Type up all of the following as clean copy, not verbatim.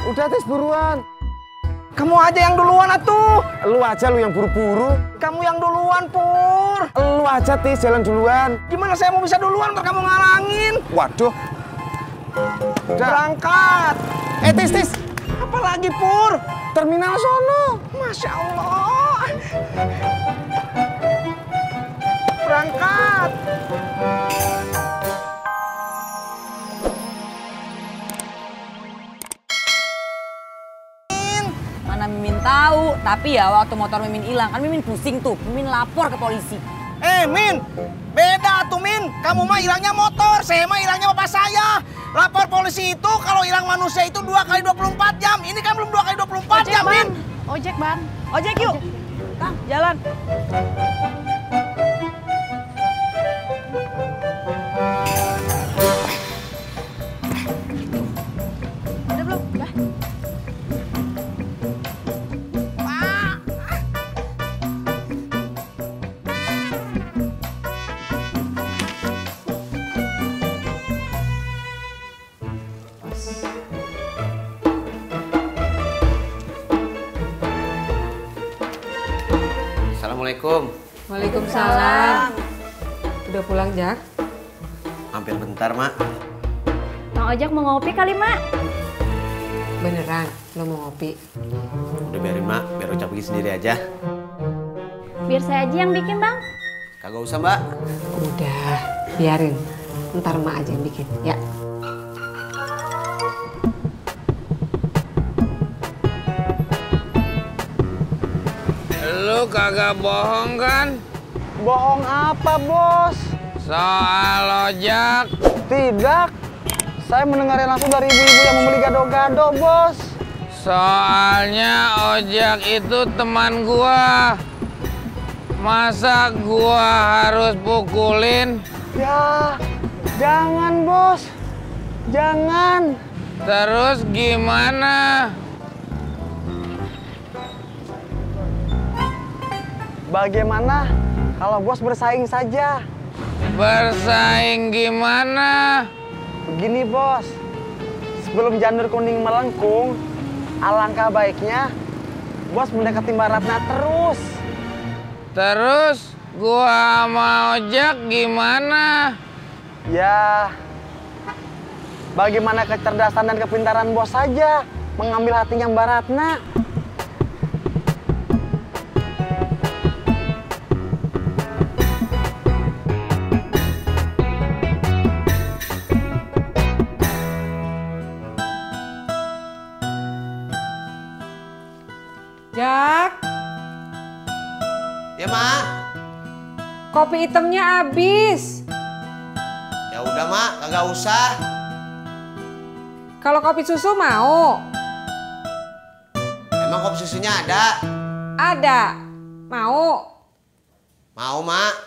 Udah tis buruan. Kamu aja yang duluan atuh. Lu aja lu yang buru-buru. Kamu yang duluan, Pur. Lu aja tis jalan duluan. Gimana saya mau bisa duluan kalau kamu ngalangin? Waduh. Udah. Berangkat. Tis. Apa lagi, Pur? Terminal sono. Masya Allah. Berangkat. Mana Mimin tahu, tapi ya waktu motor Mimin hilang, kan Mimin pusing tuh. Mimin lapor ke polisi. Min, beda tuh Min. Kamu mah hilangnya motor, saya mah hilangnya bapak saya. Lapor polisi itu kalau hilang manusia itu 2 kali 24 jam. Ini kan belum 2 kali 24 jam, Min. Ojek, Bang. Ojek yuk. Kang, jalan. Udah belum? Udah. Assalamualaikum. Waalaikumsalam. Udah pulang, Jak? Hampir bentar, Mak. Mang Ojak mau ngopi kali, Mak? Beneran, lo mau ngopi? Udah biarin, Mak. Biar Ucap pergi sendiri aja. Biar saya aja yang bikin, Bang. Kagak usah, Mbak. Udah, biarin. Ntar Mak aja yang bikin, ya. Lu kagak bohong kan? Bohong apa, Bos? Soal ojek. Tidak. Saya mendengarnya langsung dari ibu-ibu yang membeli gado-gado, Bos. Soalnya ojek itu teman gua. Masa gua harus pukulin? Ya, jangan, Bos. Jangan. Terus gimana? Bagaimana kalau Bos bersaing saja? Bersaing gimana? Begini, Bos. Sebelum janur kuning melengkung, alangkah baiknya Bos mendekati Mbak Ratna terus. Terus gua sama ojek gimana? Ya, bagaimana kecerdasan dan kepintaran Bos saja mengambil hatinya Mbak Ratna. Jak, Ya, Mak. kopi hitamnya habis. Ya udah, Mak. Kagak usah. Kalau kopi susu mau? Emang kopi susunya ada? Ada. Mau? Mau, Mak.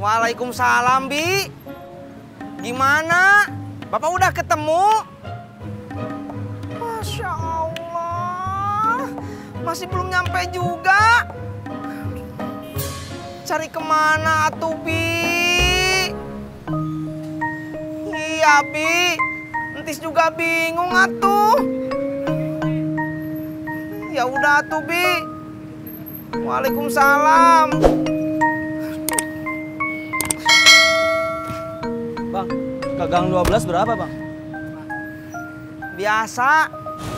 Waalaikumsalam, Bi. Gimana? Bapak udah ketemu? Masya Allah. Masih belum nyampe juga. Cari kemana atuh, Bi? Iya, Bi. Entis juga bingung atuh. Ya udah atuh, Bi. Waalaikumsalam. Bang, ke Gang 12 berapa, Bang? Biasa.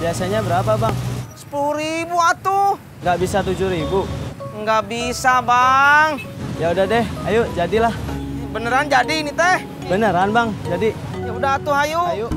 Biasanya berapa, Bang? 10.000 atuh. Nggak bisa 7.000. Nggak bisa, Bang. Ya udah deh, ayo jadilah. Beneran jadi ini teh? Beneran, Bang. Jadi. Ya udah atuh, ayo. Ayo.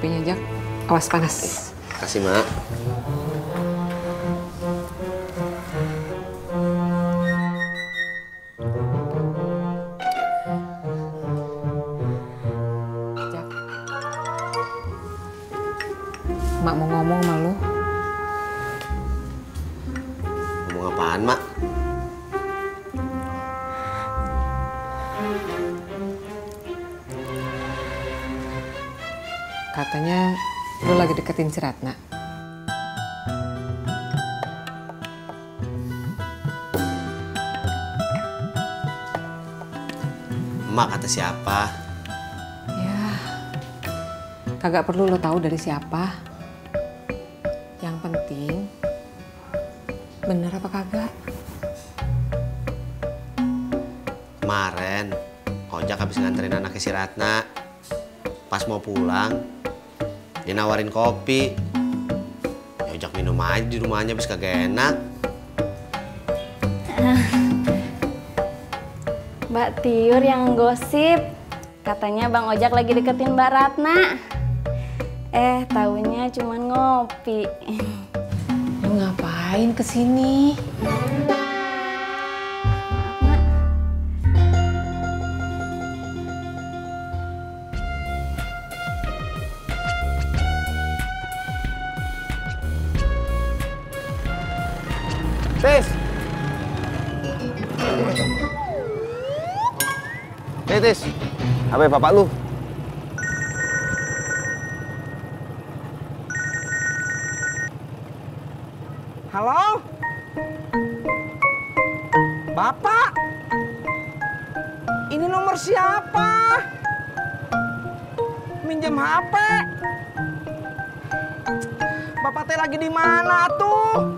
kopinya, Jak. Awas panas. Kasih, Mak. Jak. Mak mau ngomong sama lu. Ngomong apaan, Mak? Katanya lu lagi deketin si Ratna. Emak kata siapa? Ya, kagak perlu lo tahu dari siapa. Yang penting, bener apa kagak? Kemarin, Ojak habis nganterin anaknya si Ratna. Pas mau pulang, dia nawarin kopi. Ya Ojak minum aja di rumahnya, habis kagak enak. Mbak Tiur yang gosip. Katanya Bang Ojak lagi deketin Mbak Ratna. Taunya cuman ngopi. Lu ngapain kesini? Tis. Tis. HP bapak lu. Halo? Bapak? Ini nomor siapa? Minjem HP? Bapak teh lagi di mana tuh?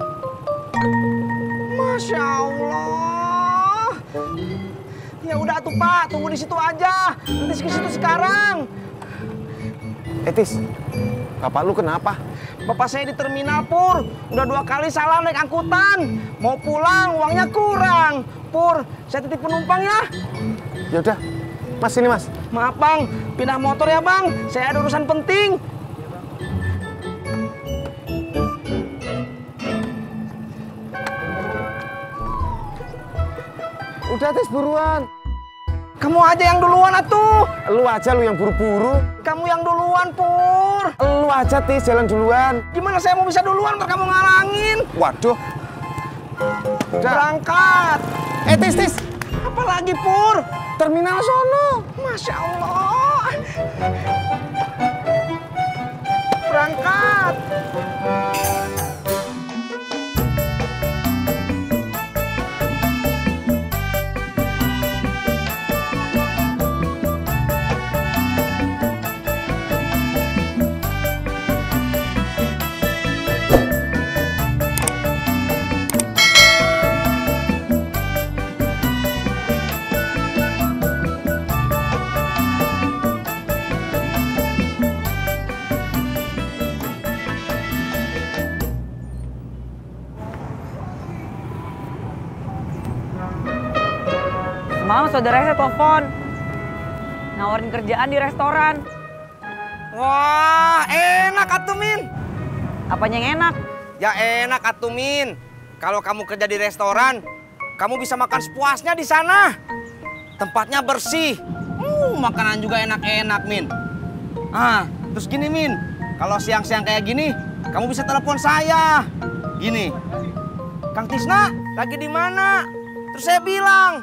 Masya Allah. Ya udah tuh Pak, tunggu di situ aja. Nanti ke situ sekarang. Tis, bapak lu kenapa? Bapak saya di terminal Pur. Udah 2 kali salah naik angkutan. Mau pulang, uangnya kurang. Pur, saya titip penumpang ya. Ya udah, Mas ini Mas. Maaf Bang, pindah motor ya Bang. Saya ada urusan penting. Udah Tis, buruan. Kamu aja yang duluan atuh. Lu aja lu yang buru-buru. Kamu yang duluan Pur. Lu aja Tis, jalan duluan. Gimana saya mau bisa duluan kalau kamu ngalangin? Waduh. Udah. Berangkat. Tis. Apalagi Pur? Terminal sono. Masya Allah. Berangkat. Semalam saudara saya telepon, nawarin kerjaan di restoran. Wah, enak atuh Min. Apanya yang enak? Ya enak atuh Min. Kalau kamu kerja di restoran, kamu bisa makan sepuasnya di sana. Tempatnya bersih. Makanan juga enak-enak Min. Terus gini Min, kalau siang-siang kayak gini, kamu bisa telepon saya. Gini, Kang Tisna lagi di mana? Terus saya bilang,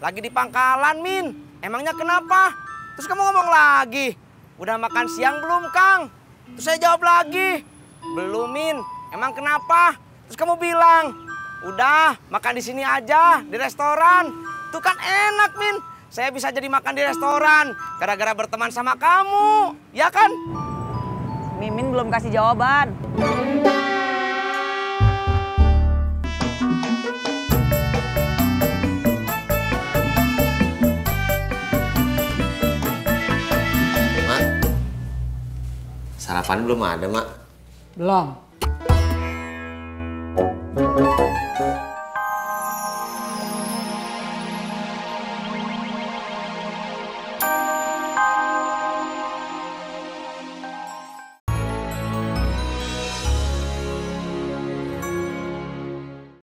lagi di pangkalan Min. Emangnya kenapa? Terus kamu ngomong lagi, udah makan siang belum Kang? Terus saya jawab lagi, belum Min. Emang kenapa? Terus kamu bilang, udah makan di sini aja, di restoran. Tuh kan enak Min. Saya bisa jadi makan di restoran gara-gara berteman sama kamu, ya kan? Mimin belum kasih jawaban. Mak, sarapan belum ada, Mak. Belum.